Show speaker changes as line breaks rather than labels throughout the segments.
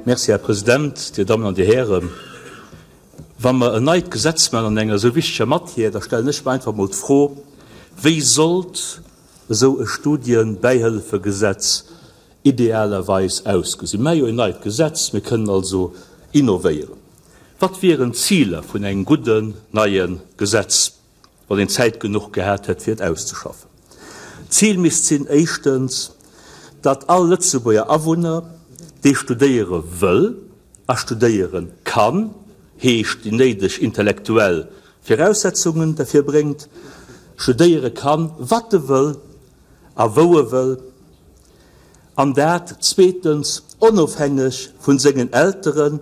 Merci, Här President, Dir Dammen an Dir Hären. Wa mer en neit Gesetz maachen an enger esou wichteger Matière, da stellen ech mer einfach emol d'Fro, Wéi sollt esou e Studienbäihëllefegesetz idealerweis ausgesinn? Mir hu jo en neit Gesetz, mir kënnen also innovéieren. Wat wieren d'Ziler vun engem gudden neie Gesetz, wann een Zäit genuch gehat hätt, fir et auszeschaffen? D'Zil misst sinn, éischtens, datt all Lëtzebuerger Awunner, dee studéiere wëll a studéiere kann, heescht déi néideg intellektuell Viraussetzungen derfir bréngt, studéiere kann, wat e wëll a wou e wëll, an dat zweetens onofhängeg vun sengen Elteren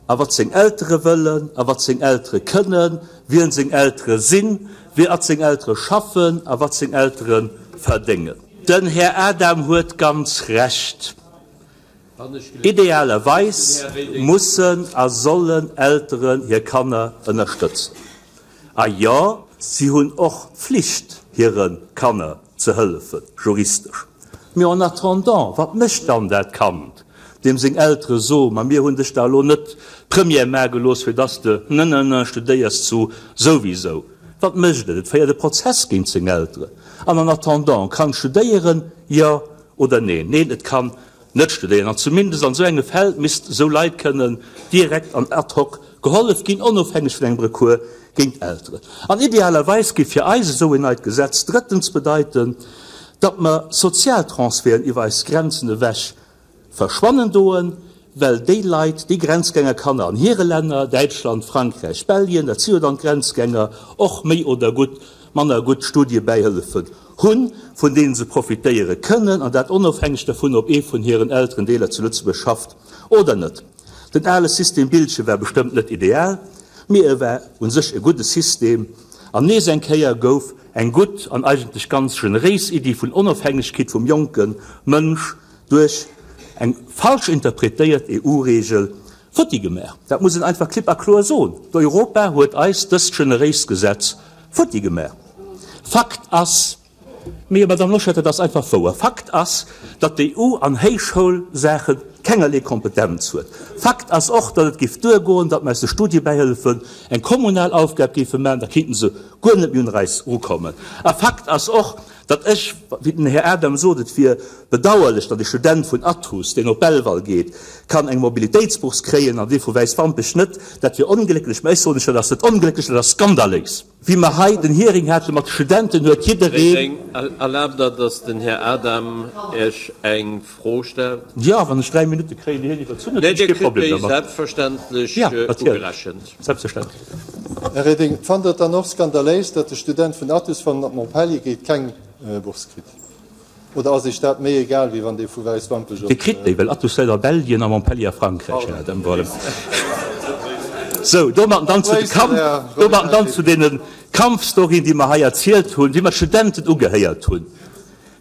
a wat seng Eltere wëllen a wat seng Eltere kënnen, wien seng Eltere sinn, wéi at seng Eltere schaffen a wat seng Eltere verdéngen. Den Här Adam huet ganz Recht. Idealerweis mussen a sollen Elteren hir Kanner ënnerstëtzen. A jo, si hunn och d'Flicht hire Kanner ze hëllefen, juristesch. Mee en attendant, wat mécht dann dat Kand, deem seng Eltere soen, ma mir hunn dech da elo net d'Première maache gelooss, fir dass de nënnënnë studéiers zu souwisou. Wat mécht et? Et féiert e Prozess géint seng Elteren. An en attendant, kann et studéieren, jo oder neen? Neen, et kann net studéieren. An zumindest an esou enge Fäll misst esou Leit kënnen direkt an ad hoc gehollef ginn, onofhängeg vun engem Recours géint d'Elteren. An idealerweis géif fir eis esou en neit Gesetz drëttens bedeiten, datt mer Sozialtransferten iwwer eis Grenzen ewech verschwannen doen, well déi Leit, déi Grenzgängerkanner an hire Länner, Däitschland, Frankräich, Belgien, dat si jo dann d'Grenzgänger, och méi oder gutt, manner gutt Studiebäihëllefen hunn, vun deene se profitéiere kënnen, an dat onofhängeg dervun, ob ee vun hiren Elterendeeler zu Lëtzebuerg schafft oder net. Den ale System Biltgen war bestëmmt net ideal, mee e war u sech e gudde System. An nees eng Kéier gouf eng gutt an eigentlech ganz generéis Iddi vun Onofhängegkeet vum jonke Mënsch duerch eng falsch interpretéiert EU-Reegel futti gemaach. Dat muss een einfach klipp a kloer soen. D'Europa huet eis dëst generéist Gesetz futti gemaach. Fakt ass, mee Madame Loschetter, dat ass einfach wouer, Fakt ass, datt d'EU an Héichschoulsaache kengerlee Kompetenz huet. Fakt ass och, datt et géif duergoen, datt mer aus de Studiebäihëllefen eng kommunal Aufgab géife maachen, da kéinte se guer net méi un eis erukommen. A Fakt ass och, Datt ech, wéi den Här Adam sot, et wier bedauerlech, datt e Student vun Athus, deen op Belval geet, kann eng Mobilitéitsbourse kréien an dee vu Wäiswampech net, dat wier onglécklech. Mä ech soen lech, dat ass net onglécklech, dat ass skandaléis. Wéi mer hei den Hearing hate mat de Studenten, huet jiddereen.
Reding, erlaabt Der, datt den Här Adam Iech eng Fro stellt?
Jo, wann ech dräi Minutte kréien, déi hien iwwerzunn huet, hunn
ech kee Problem domat. Dir kritt déi selbstverständlech ugerechent.
Selbstverständlech.
Här Reding, fannt Der et dann och skandaléis, datt de Student vun Athus, wann en op Montpellier geet, keng Bourse kritt? Oder ass Iech dat méi egal, wéi wann dee vu Wäiswampech op.
Dee kritt déi, well Athus läit a Belgien a Montpellier a Frankräich, Här Adam. Voilà. Sou, domatten dann zu de Kampf, domatten dann zu deene Kampfstoryen, déi mer hei erzielt hunn, wéi mer d'Studenten ugehéiert hunn.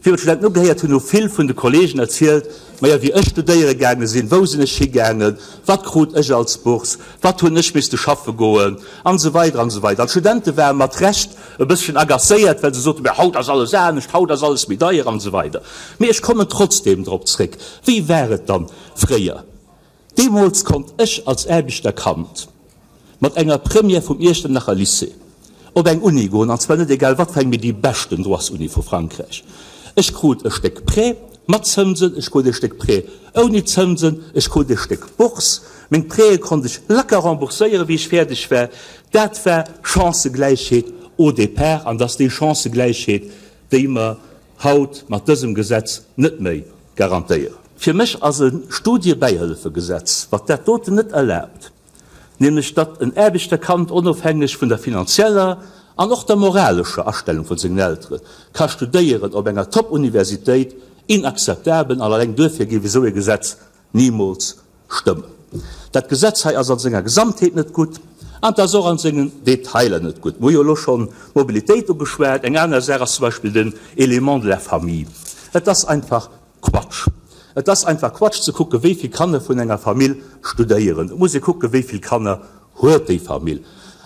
Wéi mer d'Studenten ugehéiert hunn, hu vill vun de Kollegen erzielt, Maja, wéi ech studéiere gaange sinn, wou sinn ech higaangen, wat krut ech als Bourse, wat hunn ech misste schaffe goen, an esou weider an esou weider. An d'Studente ware mat Recht e bësschen agacéiert, well se soten, Mä haut ass alles anescht, haut ass alles méi deier an esou weider. Mee ech kommen trotzdeem drop zréck, Wéi war et dann fréier? Deemools konnt ech als Aarbechterkand mat enger Première vum Iechternacher Lycée op eng Uni goen, an zwar net egal wat fir eng, mee déi beschten Droitsuni vu Frankräich. Ech krut e Stéck Prêt mat Zënsen, ech krut e Stéck Prêt ouni Zënsen, ech krut e Stéck Bourse. Meng Prêtë konnt ech lacker rembourséieren, wéi ech fäerdeg war. Dat war Chancëgläichheet au départ, an dat ass déi Chancëgläichheet, déi mer haut mat dësem Gesetz net méi garantéieren. Fir mech ass e Studiebäihëllefegesetz, wat dat doten net erlaabt, nämlech datt en Aarbechterkand onofhängeg vun der finanzieller an och der moralescher Astellung vun sengen Eltere ka studéieren op enger Top-Universitéit, inakzeptabel an alleng duerfir géif esou e Gesetz Nimools stëmmen. Dat Gesetz hei ass an senger Gesamtheet net gutt an et ass och an sengen Detailer net gutt. Mir hu jo elo schonn d'Mobilitéit ugeschwat. Eng aner Saach ass zum Beispill den Élément de la famille. Et ass einfach Quatsch. Et ass einfach Quatsch ze kucken, wéi vill Kanner vun enger Famill studéieren. Et muss ee kucken, wéi vill Kanner huet déi Famill.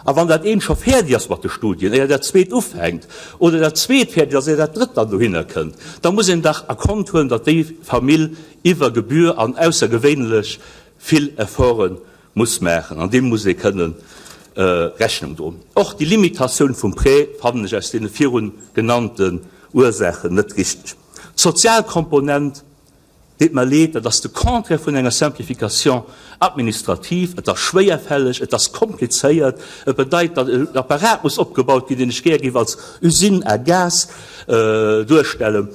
A wann dat eent scho fäerdeg ass mat de Studien, éier dat zweet ufänkt, oder dat zweet fäerdeg ass, éier dat drëtt dann dohinner kënnt, da muss een dach a Kont huelen, datt déi Famill iwwer Gebühr an aussergewéinlech. vill Efforte muss maachen, an deem muss ee kënnen Rechnung droen. Och déi Limitatioun vum Prêt fannen ech aus deene virun genannten Ursaachen net richteg. D'sozial Komponent deet mer leed, dat ass de Contraire vun enger Simplification administrative. Et ass schwéierfälleg, et ass komplizéiert, et bedeit, datt en Apparat muss opgebaut ginn, deen ech gär géif als Usine à gaz duerstellen.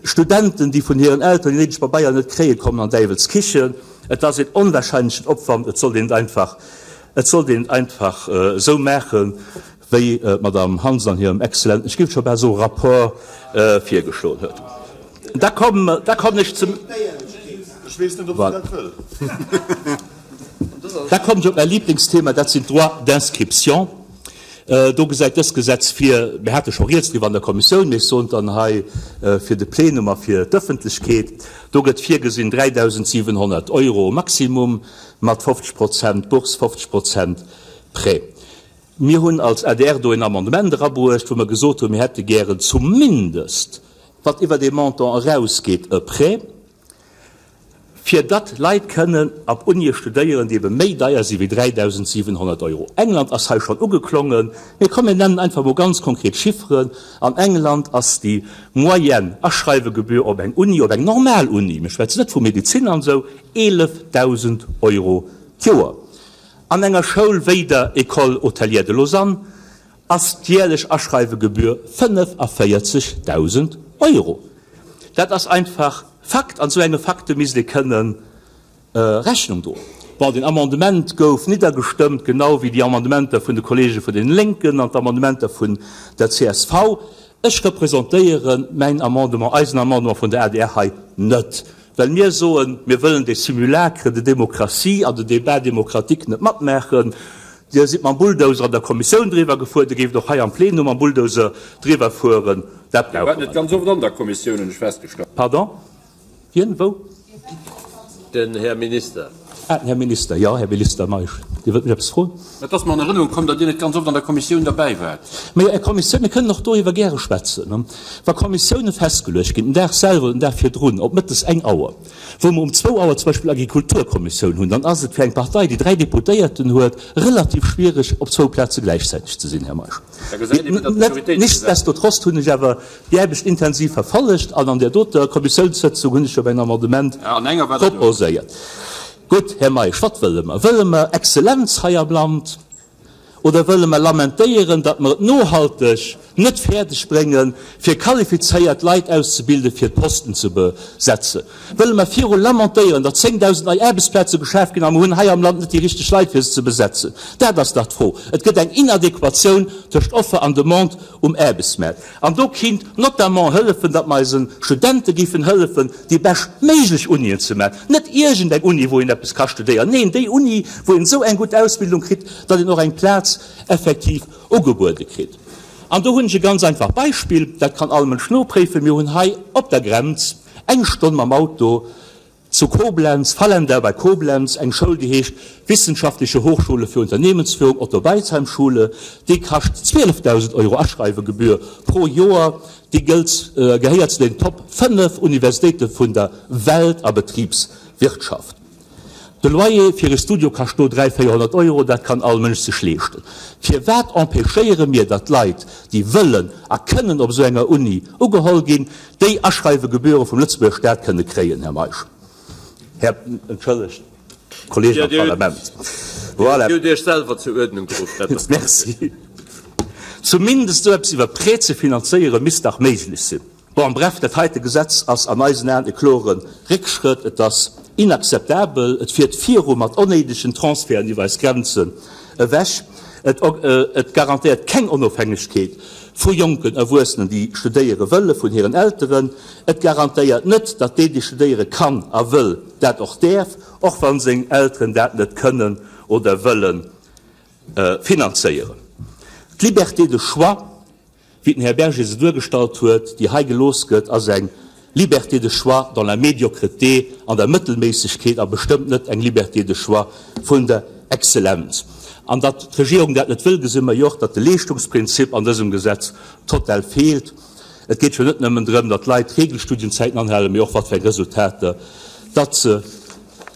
Studenten, déi vun hiren Elteren déi néideg Pabeier net kréien, kommen an Däiwels Kichen. Et ass een onwahrscheinlechen Opwand. Et sollt een et einfach, et sollt een et einfach esou maachen, wéi d'Madame Hansen an hirem exzellenten, ech géif scho bal soe Rapport, virgeschloen huet. Da kommen, da kommen ech zum, voilà. Da kommen ech op mäi Lieblingsthema, dat sinn d'Droits d'inscription. Do gesäit dëst Gesetz vir, mir hate scho rieds driwwer an der Kommissioun, mee ech soen et dann hei fir de Plenum a fir d'Ëffentlechkeet, do gëtt virgesinn 3.700 Euro Maximum mat 50 Prozent Bourse, 50 Prozent Prêt. Mir hunn als adr do en Amendement erabruecht, wou mer gesot hunn, mir hätte gären zumindest, wat iwwer dee Montant erausgeet, e Prêt. fir datt Leit kënnen op Unie studéieren, déi ebe méi deier si wéi 3.700 Euro. England ass hei schonn ugeklongen, mee komm mir nennen einfach mol ganz konkret Chifferen, An England ass déi moyenne Aschreiwegebühr op eng Uni, op eng normal Uni, mir schwätzen net vu Medezin an esou, 11.000 Euro d'Joer. An enger Schoul wéi der École hôtelière de Lausanne ass d'järlech Aschreiwegebühr 45.000 Euro. Dat ass einfach Fakt, an esou enge Fakte misst ee kënne Rechnung droen. Bon, deen Amendement gouf niddergestëmmt, genau wéi déi Amendementer vun de Kollege vun den Lénken an d'Amendementer vun der csv. Ech representéiere mäin Amendement, eisen Amendement vun der adr hei net, well mir soen, mir wëllen dee Simulacre de démocratie an den Débat démocratique net matmaachen. Dir sidd mam Bulldozer an der Kommissioun driwwer gefuer, Dir géift och hei am Plenum mam Bulldozer driwwer fueren. Dat
brauche mer net. Ganz oft an der Kommissioun, hunn ech festgestallt.
Pardon? Wien? Wou?
Den Här Minister.
Ah, den Här Minister. Jo, Här Minister Meisch, Dir wëllt mech eppes froen?
Et ass mer an Erënnerung komm, datt Dir net ganz oft an der Kommissioun derbäi waart.
Majo, Är Kommissioun, mir kënnen och doriwwer gäre schwätzen. Wa Kommissioune festgeluecht ginn, den Dag selwer oder den Dag virdrun, op mëttes eng Auer, Wou mer um zwou Auer zum Beispill Agrikulturkommissioun hunn, dann ass et fir eng Partei, déi 3 Deputéierten huet, relativ schwierig, op zwou Plaze gläichzäiteg ze sinn, Här Meisch. Nichtsdestotrotz hunn ech awer déi Aarbecht intensiv verfollegt an an där doter Kommissiounssëtzung hunn ech jo mäin Amendement proposéiert. Gutt, Här Meisch, wat wëlle mer? Wëlle mer Exzellenz hei am Land? Oder wëlle mer lamentéieren, datt mer et nohalteg net fäerdeg bréngen, fir qualifizéiert Leit auszebilden, fir d'Posten ze besetzen? Wëlle mer viru lamentéieren, datt 10.000 nei Aarbechtsplaze geschaf ginn a mer hunn hei am Land net déi richteg Leit, fir se ze besetzen? Dat ass dach d'Fro. Et gëtt eng Inadequatioun tëscht Offer an Demande um Aarbechtsmaart. An do kinnt notamment hëllefen, datt mer eise Studente géifen hëllefen, déi bescht méiglech Unien ze maachen. Net iergend eng Uni, wou een eppes ka studéieren, neen, déi Uni, wou een esou eng gutt Ausbildung kritt, datt een och eng Plaz effektiv ugebuede kritt. An do hunn ech e ganz einfacht Beispill, dat kann all Mënsch nopréifen, Mir hunn hei op der Grenz, eng Stonn mam Auto, Zu Koblenz, Vallendar bei Koblenz, eng Schoul déi heescht Wissenschaftliche Hochschule für Unternehmensführung Otto-Beisheim-Schule, déi kascht 12.000 Euro Aschreiwegebühr pro Joer, déi gëllt, gehéiert zu den Top 5 Universitéite vun der Welt a Betribswirtschaft. De Loyer fir e Studio kascht do 300, 400 Euro, dat kann all Mënsch sech leeschten. Firwat empêchéiere mir, datt Leit, déi wëllen a kënnen op esou enger Uni ugeholl ginn, déi Aschreiwegebühre vum Lëtzebuerger Staat kënne kréien, Här Meisch, Här, entschëllegt, Kollegen am Parlament.
Voilà. Dir hutt Iech selwer zur Uerdnung geruff, dat ass
ganz gutt. Merci. Zumindest esou eppes iwwer Prêt ze finanzéieren, misst dach méiglech sinn. Bon, bref, dat heite Gesetz ass an eisen Aen e klore Réckschrëtt. Et ass inakzeptabel. Et fiert viru mat onnéidegen Transferten iwwer eis Grenzen ewech. Et garantéiert keng Onofhängegkeet vu jonken Erwuessenen, déi studéiere wëlle, vun hiren Elteren. Et garantéiert net, datt deen, dee studéiere kann a wëll, dat och däerf, och wa seng Elteren dat net kënnen oder wëlle finanzéieren. D'Liberté de choix, wéi den Här Berger se duergestallt huet, déi hei gelooss gëtt, ass eng Liberté de choix dans la médiocrité, an der Mëttelméissegkeet, a bestëmmt net eng Liberté de choix vun der Exzellenz. An datt d'Regierung dat net wëll, gesi mer jo och, datt de Leeschtungsprinzip an dësem Gesetz total feelt. Et geet jo net nëmmen drëm, datt d'Leit d'Regelstudienzäiten anhalen, mee och wat fir eng Resultater datt se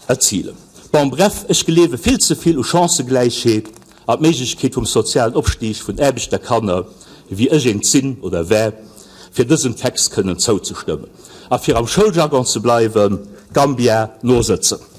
erzilen. Bon, bref, ech gleewe vill ze vill u Chancëgläichheet an d'Méiglechkeet vum sozialen Opstig vun Aarbechterkanner, wéi ech eent sinn oder war, fir dësem Text kënnen zouzestëmmen. A fir am Schouljargon ze bleiwen, Gambia, nosëtzen!